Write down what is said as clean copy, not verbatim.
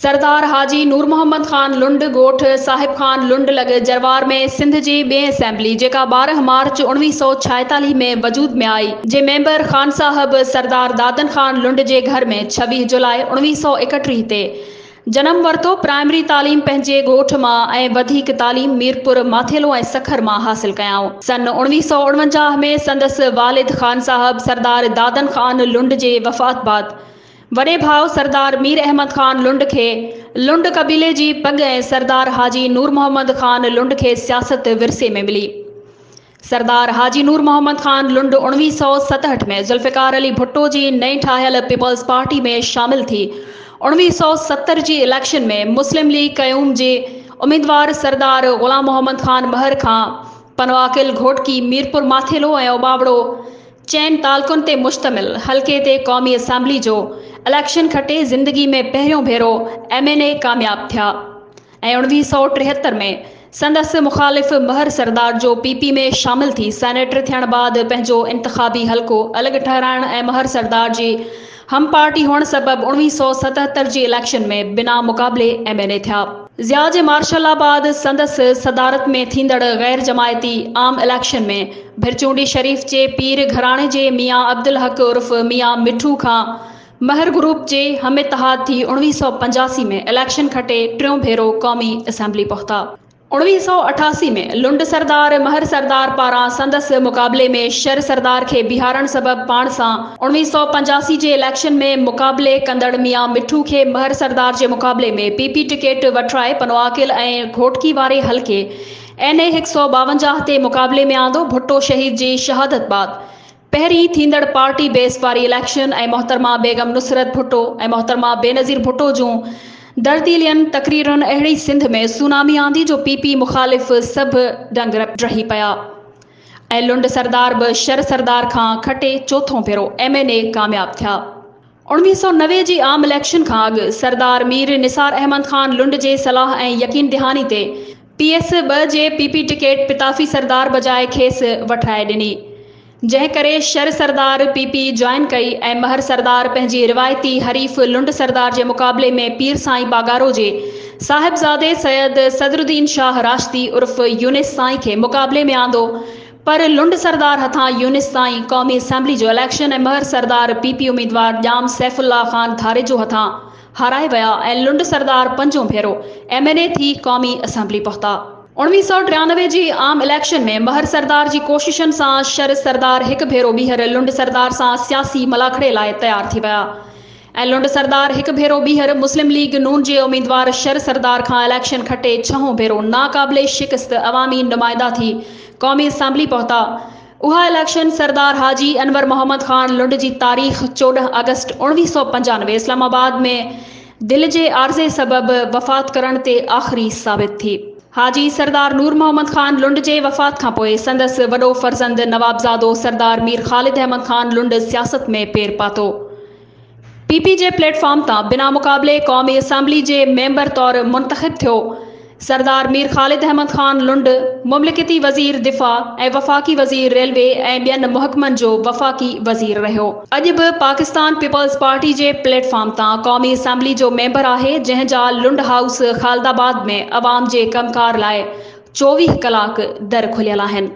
سردار حاجي نور محمد خان لنڊ ڳوٺ صاحب خان لنڊ لڳ جروار ۾ سنڌ جي ٻئين اسيمبلي جيڪا 12 مارچ 1946 ۾ وجود ۾ آئي جي ميمبر خانصاحب سردار دادن خان لنڊ جي گهر ۾ 26 جولاء 1931 تي جنم ورتو. پرائمري تعليم پنهنجي ڳوٺ مان ۽ وڌيڪ تعليم ميرپور ماٿيلو ۽ سکر مان حاصل ڪيائون. سن 1949 ۾ سندس والد خانصاحب سردار دادن خان لنڊ جي وفات بعد وڏي ڀاء سردار مير احمد خان لنڊ کي لنڊ قبيلي جي پڳ ۽ سردار حاجي نور محمد خان لنڊ کي سياست ورثي ۾ ملي. سردار حاجي نور محمد خان لنڊ 1967 ۾ ذوالفقار علي ڀٽو جي نئين ٺاهيل پيپلز پارٽي ۾ شامل ٿي 1970 جي اليڪشن ۾ مسلم ليگ قيوم جي اميدوار سردار غلام محمد خان مهر کان پنوعاقل، گهوٽڪي، ميرپور ماٿيلو ۽ اوٻاوڙو چئن تعلقن تي مشتمل حلقي تي قومي اسيمبلي جو اليڪشن کٽي زندگي ۾ پهريون ڀيرو ايم اين اي ڪامياب ٿيا. ۽ 1973 ۾ سندس مخالف مهر سردار جو پي پي ۾ شامل ٿي سينيٽر ٿيڻ بعد پنهنجو انتخابي حلقو الڳ ٺهرائڻ ۽ مهر سردار جي هم پارٽي هئڻ سبب 1977 جي اليڪشن ۾ بنا مقابلي ايم اين اي ٿيا. ضياء جي مارشل لا بعد سندس صدارت ۾ ٿيندڙ غير جماعتي عام اليڪشن ۾ ڀرچونڊي شريف جي پير گهراڻي جي ميان عبدالحق عرف ميان مٺو کان مهر گروپ جي هم اتحاد ٿي 1985 ۾ اليڪشن کٽي ٽيون ڀيرو قومي اسيمبلي پهتا. 1988 ۾ لنڊ سردار مهر سردار پاران سندس مقابلي ۾ شر سردار کي بيهارڻ سبب پاڻ سان 1985 جي اليڪشن ۾ مقابلي ڪندڙ ميان مٺو کي مهر سردار جي مقابلي ۾ پي پي ٽڪيٽ وٺرائي پنوعاقل ۽ گهوٽڪي واري حلقي اين اي 152 تي مقابلي ۾ آندو. ڀٽو شهيد جي شهادت بعد پهرين ٿيندڙ پارٽي بيس واري اليڪشن ۽ محترمه بيگم نصرت ڀٽو ۽ محترمه بينظير ڀٽو جون درديلين تقريرن اهڙي سنڌ ۾ سونامي آندي جو پي پي مخالف سڀ ڊنگ ڊهي پيا ۽ لنڊ سردار به شر سردار کان کٽي چوٿون ڀيرو ايم اين اي ڪامياب ٿيا. 1990 جي عام اليڪشن کان اڳ سردار مير نثار احمد خان لنڊ جي صلاح ۽ يقين دهاني تي پي ايس 2 جي پي پي ٽڪيٽ پتافي سردار بجاء کيس وٺرائي ڏني. جنهن ڪري شر سردار پي پي جوائن ڪئي ۽ مهر سردار پنهنجي روايتي حريف لنڊ سردار جي مقابلي ۾ پير سائين پاڳارو جي صاحبزادي سيد صدرالدين شاهه راشدي عرف يونس سائين کي مقابلي ۾ آندو پر لنڊ سردار هٿان يونس سائين قومي اسيمبلي جو اليڪشن ۽ مهر سردار پي پي اميدوار ڄام سيف الله خان ڌاريجو هٿان هارائي ويا ۽ لنڊ سردار پنجون ڀيرو ايم اين اي ٿي قومي اسيمبلي پهتا. 1993 جي عام اليڪشن ۾ مهر سردار جي ڪوششن سان شر سردار هڪ ڀيرو ٻيهر لنڊ سردار سان سياسي ملاکڙي لاء تيار ٿي ويا ۽ لنڊ سردار هڪ ڀيرو ٻيهر مسلم ليگ نون جي اميدوار شر سردار کان اليڪشن کٽي ڇهون ڀيرو ناقابل شڪست عوامي نمائندا ٿي قومي اسيمبلي پهتا. اها اليڪشن سردار حاجي انور محمد خان لنڊ جي تاريخ 14 آگسٽ 1995 اسلام آباد ۾ دل جي عارضي سبب وفات ڪرڻ تي آخري ثابت ٿي. حاجي سردار نور محمد خان لنڊ جي وفات کانپوء سندس وڏو فرزند نوابزادو سردار مير خالد احمد خان لنڊ سياست ۾ پير پاتو. پي پي جي پليٽ فارم تان بنا مقابلي قومي اسيمبلي جي ميمبر طور منتخب ٿيو. سردار مير خالد احمد خان لنڊ مملڪتي وزير دفاع ۽ وفاقي وزير ريلوي ۽ ٻين محڪمن جو وفاقي وزير رهيو. اڄ به پاڪستان پيپلز پارٽي جي پليٽ فارم تان قومي اسيمبلي جو ميمبر آهي جنهن جا لنڊ هائوس خالد آباد ۾ عوام جي ڪم ڪار لاء 24 ڪلاڪ در کليل آهن.